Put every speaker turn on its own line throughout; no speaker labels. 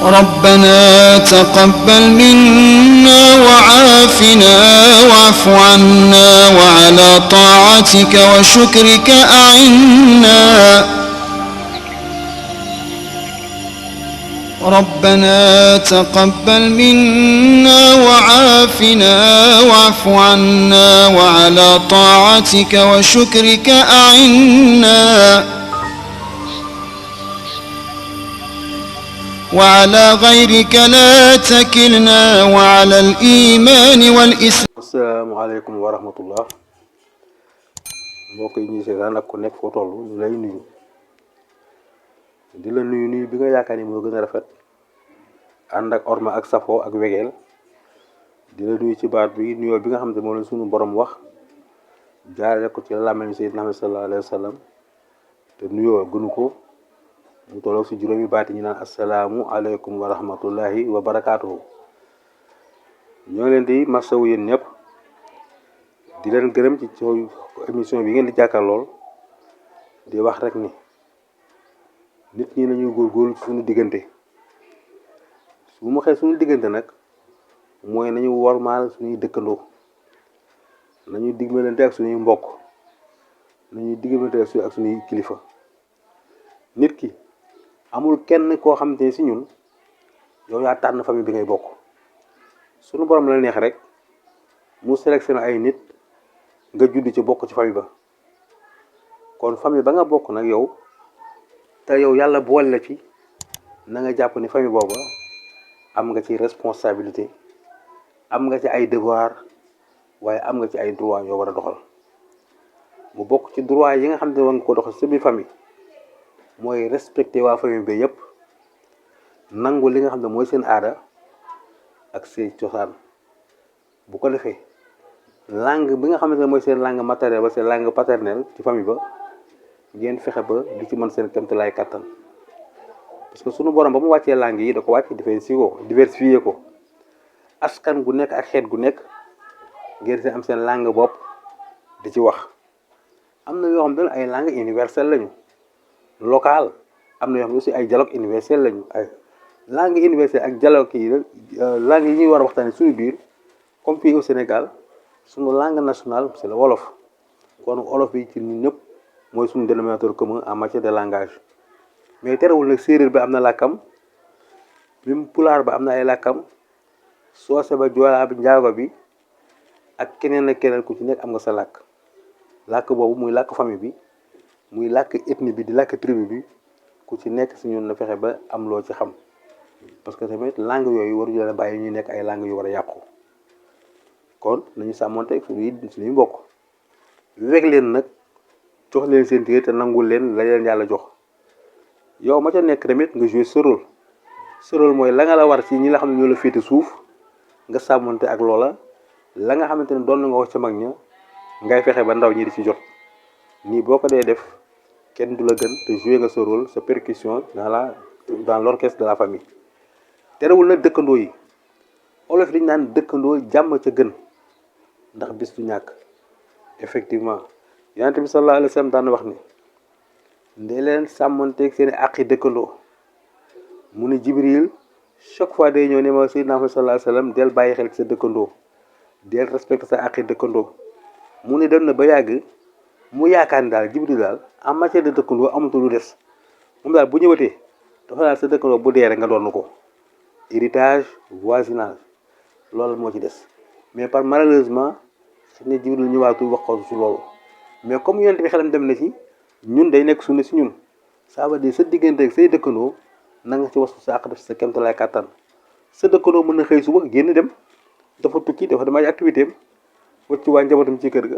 ربنا تقبل منا وعافنا واعف عنا وعلى طاعتك وشكرك أعنا. ربنا تقبل منا وعافنا واعف عنا وعلى طاعتك وشكرك أعنا. وعلى غيرك لا تكلنا وعلى الإيمان والإسلام.
asalaamaaleykum wa rahmatullah mbokk yi ñuy seetaan ak ku nekk foo toll ñu lay nuyu di la nuyu bi nga yaakaar ni moo gën a rafet ànd ak orma ak safo ak wegeel di la nuyu ci baat bi nuyoo bi nga xam ne moom la suñu borom wax jaarale ko ci làmmiñu Seydina Muhammad sallallahu alayhi wa sallam te nuyoo gënu ko mu tolloog si juróomi baat yi ñu naan asalaamu aleykum wa rahmatullahi wa barakaatuhu. ñoo ngi leen di masawu yéen ñëpp di leen gërëm ci émission bi ngeen di jàkkaarlool di wax rek ni nit ñi nañuy góorgóorlu ci suñu diggante su ma xee suñu diggante nag mooy nañu wormaal suñuy dëkkandoo nañu digmalante ak suñuy mbokk nañuy digmalante ak suñuy kilifa. nit ki amul kenn koo xamante ne si ñun yow yaa tànn famille bi ngay bokk suñu borom la neex rek mu sélectionné ay nit nga judd ci bokk ci famille ba kon famille ba nga bokk nag yow te yow yàlla boole la ci na nga jàpp ni famille booba am nga ci responsabilité am nga ci ay devoir waaye am nga ci ay droit yoo war a doxal mu bokk ci droit yi nga xam ne war nga ko doxal sa biir famille mooy respecté waa famille bi yëpp nangu li nga xam ne mooy seen aada ak seen cosaan bu ko defee langue bi nga xamante ne mooy seen langue maternelle ba seen langue paternelle ci famille ba ngeen fexe ba di ci mën seen kéemtalaay kattan parce que sunu borom ba mu wàccee langue yi da ko wàcc diversifié ko askan gu nekk ak xeet gu nekk ngeen seen am seen langue bopp di ci wax am na yoo xam ne ay langue universelle lañu local am na yoo xam ne aussi ay dialogue universel lañu ay langue universelle ak dialogue yi langue yi ñuy war a waxtaanee suñu biir comme fii au Sénégal suñu langue nationale c'est le wolof kon wolof bi ci ñun ñëpp mooy suñu dénominateur commun en matière de langage mais terewul nag séeréer bi am na làkkam même pulaar ba am na ay làkkam soose ba joolaa bi njaago bi ak keneen ak keneen ku ci nekk am nga sa làkk boobu muy làkk famille bi muy làkk ethnie bi di làkk tribu bi ku ci nekk si ñun na fexe ba am loo ci xam parce que tamit langue yooyu waruñu leen a bàyyi ñuy nekk ay langue yu war a yàqu kon nañu sàmmonte suñuy mbokk weg leen nag jox leen seen téye te nangul leen la leen yàlla jox yow ma ca nekk tamit nga jouer sa rôle mooy la nga la war ci ñi la xam ne ñoo la féete suuf nga sàmmonte ak loola la nga xamante ne doon na nga wax ca mag ña ngay fexe ba ndaw ñi di ci jot nii boo ko dee def kenn du la gën te jouer nga sa rôle sa percussion dans l'orchestre de la famille. terewul nag dëkkandoo yi olof dañu naan dëkkandoo jàmm ca gën ndax bis du ñàkk effectivement yonent bi sallallahu alayhi wa sallam daan wax ni ndee leen sàmmonteeg seen i àqi dëkkandoo mu ne Jibril chaque fois day ñëw ne ma Seydina Muhammad sallallahu alayhi wa sallam del bàyyi xel ci sa dëkkandoo del respecté sa àqi dëkkandoo mu ne dem na ba yàgg mu yaakaar ni daal Jibril daal en matière de dëkkandoo amatul lu des moom daal bu ñëwatee dafa daal sa dëkkandoo bu dee rek nga doon ko héritage voisinage loolu moo ci des mais par malheureusement xëy na Jibril ñëwaatul wax ko su loolu mais comme yonent bi xelam dem na ci ñun day nekk sunna si ñun ça veut dire sa diggante ak say dëkkandoo na nga ci wasu sa àq def sa kéemtalaay kàttan sa dëkkandoo mën na xëy suba génn dem dafa tukki dafa dem ay activité am wacc waa njabootam ci kër ga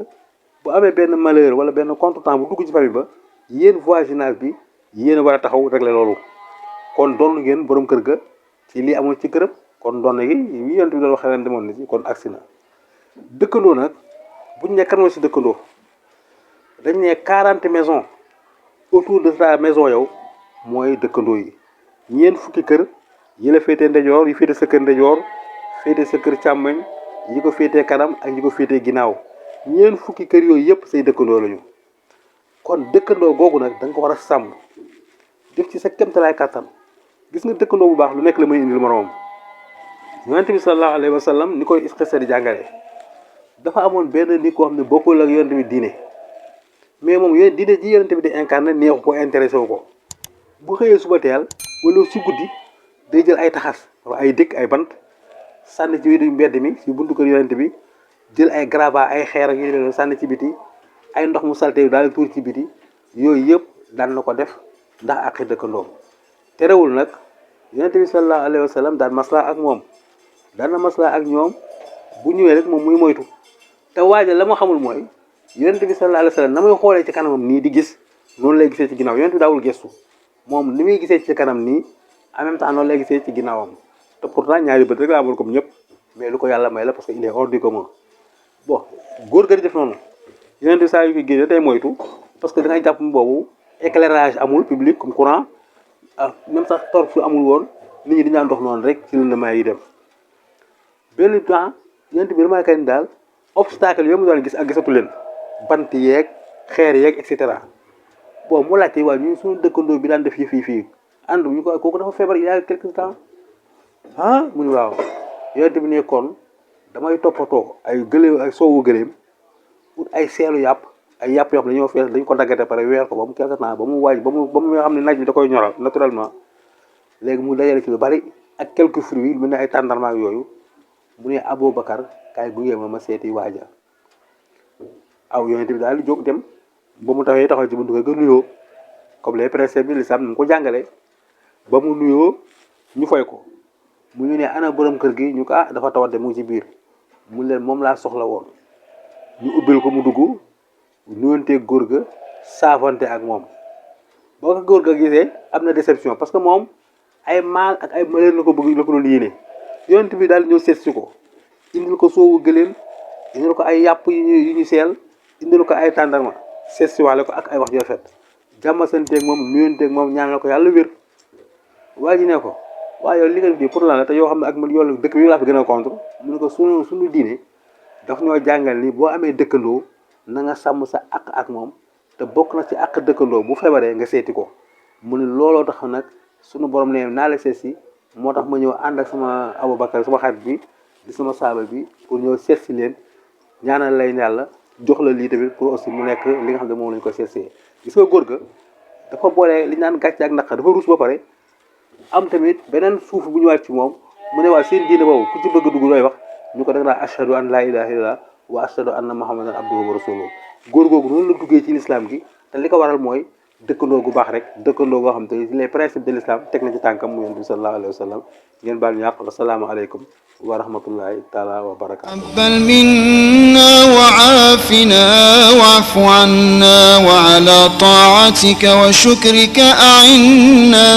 bu amee benn malheur wala benn contretemps bu dugg ci famille ba yéen voisinage bi yéen a war a taxaw régler loolu kon doon ngeen borom kër ga ci lii amul ci këram kon doon gi yi yonent bi doon wax xelam demoon na ci kon agsi na dëkkandoo nag buñ ne kan mooy si dëkkandoo dañ ne 40 maisons autour de sa maison yow mooy dëkkandoo yi ñeent fukki kër yi la féetee ndejoor yi féete sa kër ndejoor féete sa kër càmmoñ yi ko féetee kanam ak yi ko féetee ginnaaw ñeent fukki kër yooyu yëpp say dëkkandoo lañu kon dëkkandoo googu nag da nga ko war a sàmm def ci sa kéemtalaay kàttan gis nga dëkkandoo bu baax lu nekk la muy indil moroomam. yonent bi sallallahu alayhi wa sallam ni koy xisa di jàngale dafa amoon benn nit koo xam ne bokkul ak yonent bi diine mais moom diine ji yonent bi di incarné neexu ko intéressé wu ko bu xëyee suba teel wala si guddi day jël ay taxas wala ay dëkk ay bant sànni ci biir mbedd mi si buntu kër yonent bi jël ay gravat ay xeer ak yu sànni ci biti ay ndox mu salté daal tuur ci biti yooyu yëpp daan na ko def ndax ak dëkkandoom terewul nag yonent bi sallallahu alayhi wa sallam daan maslaa ak moom daan na maslaa ak ñoom bu ñëwee rek moom muy moytu te waaja la ma xamul mooy yonent bi sallallahu alayhi wa sallam na muy xoolee ci kanamam nii di gis noonu lay gisee ci ginnaaw yonent bi daawul gestu moom ni muy gisee ci kanam nii en même temps noonu lay gisee ci ginnaawam te pourtant ñaari bët rek la amoon comme ñëpp mais lu ko yàlla may la parce que il est hors du commun bon góor ga di def noonu yonent bi saa yu ko génne day moytu parce que da ngay jàpp boobu éclairage amul public comme courant même sax torche su amul woon nit ñi dañu daan dox noonu rek ci lëndëm yi dem benn temps yonent bi remarqué ni daal obstacle yooyu mu doon gis ak gisatu leen bant yeeg xeer yeeg et cetera bon mu laajte waaye ñun suñu dëkkandoo bi daan def yi fii ànd ñu ko kooku dafa feebar il y a quelque temps mu ni waaw yonent bi ne kon damay toppatoo ay gëléem ay soowu gëléem ut ay seelu yàpp ay yàpp yoo xam ne dañoo fees dañ ko daggate pare weer ko ba mu quelque temps ba mu waaj ba mu xam ne naaj bi da koy ñoral naturellement léegi mu dajale ci lu bari ak quelques fruits mu ne ay tàndarma ak yooyu mu ne Aboubacar kaay gunge ma seeti waaja aw yonent bi daal di jóg dem ba mu taxaw ci buntu kër ga nuyoo comme les préceptes bi l'islam ni mu ko jàngale ba mu nuyoo ñu fay ko mu ñu ne ana borom kër gi ñu ko dafa tawate mu ngi ci biir mu leen moom laa soxla woon ñu ubbil ko mu dugg nuyonteeg góor ga saafante ak moom boo ko góor ga gisee am na déception parce que moom ay maal ak ay malheur la ko bëgg la ko doon yéene yonent bi daal di ñëw seet si ko indil ko soowu gëléem indil ko ay yàpp yu ñu seel indil ko ay tàndarma seet si waale ko ak ay wax ju rafet jàmmasanteeg moom nuyonteeg moom ñaanal ko yàlla wér waa ji ne ko waaye yow li nga def nii pour lan la te yoo xam ne ak man yow dëkk bi laa fi gën a contre mu ne ko suñu diine daf ñoo jàngal ni boo amee dëkkandoo na nga sàmm sa ak moom te bokk na ci ak dëkkandoo bu feebaree nga seeti ko mu ne looloo tax nag suñu borom ne naa la seet si moo tax ma ñëw ànd ak sama Aboubacar sama xarit bi di sama saaba bi pour ñëw seet si leen ñaanal lay yàlla jox la lii tamit pour aussi mu nekk li nga xam ne moom lañ ko seet see gis nga góor ga dafa boole li ñu naan gàcce ak naqar dafa ruus ba pare am tamit beneen suuf bu ñëwaat ci moom mu ne waa seen diine boobu ku ci bëgg dugg looy wax ñu ko da nga naan ashhadu an laa ilaaha illallah wa ashhadu anna muhammadan abduhu wa rasuluhu góor googu noonu la duggee ci l'islam gi te li ko waral mooy dëkkandoo gu baax rek dëkkandoo goo xam te les principes de l'islam teg na ci tànkam mu yonent bi sallallahu alayhi wa sallam ngeen baal ñu àq assalaamu aleykum wa rahmatullahi taala wa barakatuh
تقبل منا وعافنا واعف عنا وعلى طاعتك وشكرك أعنا